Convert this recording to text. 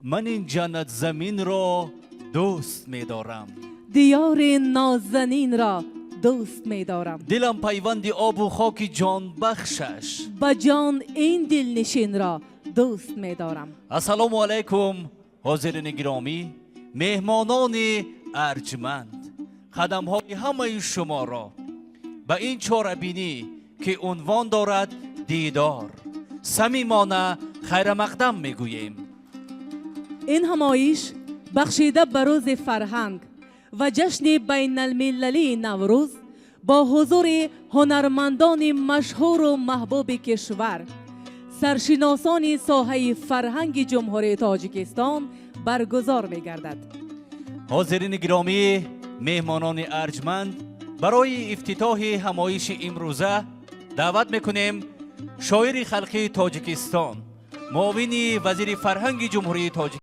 Ман ин ҷаннатзаминро дӯст медорам. Диёри нозанинро дӯст медорам. Дилам пайванди обу хоки ҷонбахшаш. Ба ҷон ин дилнишинро дӯст медорам. Ассалому алайкум, ҳозирини гиромӣ, меҳмонони арҷманд. Қадамҳои ҳамаи шуморо ба ин чорабинӣ, ки унвон дорад «Дидор», самимона хайрамақдам мегӯем. Ин ҳамоиш бахшида ба рӯзи фарҳанг ва ҷашни байналмилалии Наврӯз бо ҳузури ҳунармандони машҳуру маҳбуби кишвар, саршиносони соҳаи фарҳанги Ҷумҳурии Тоҷикистон баргузор мегардад. Ҳозирини гиромӣ, меҳмонони арҷманд, барои ифтитоҳи ҳамоиши имрӯза даъват мекунем шоири халқии Тоҷикистон, муовини вазири фарҳанги Ҷумҳурии Тоҷикистон.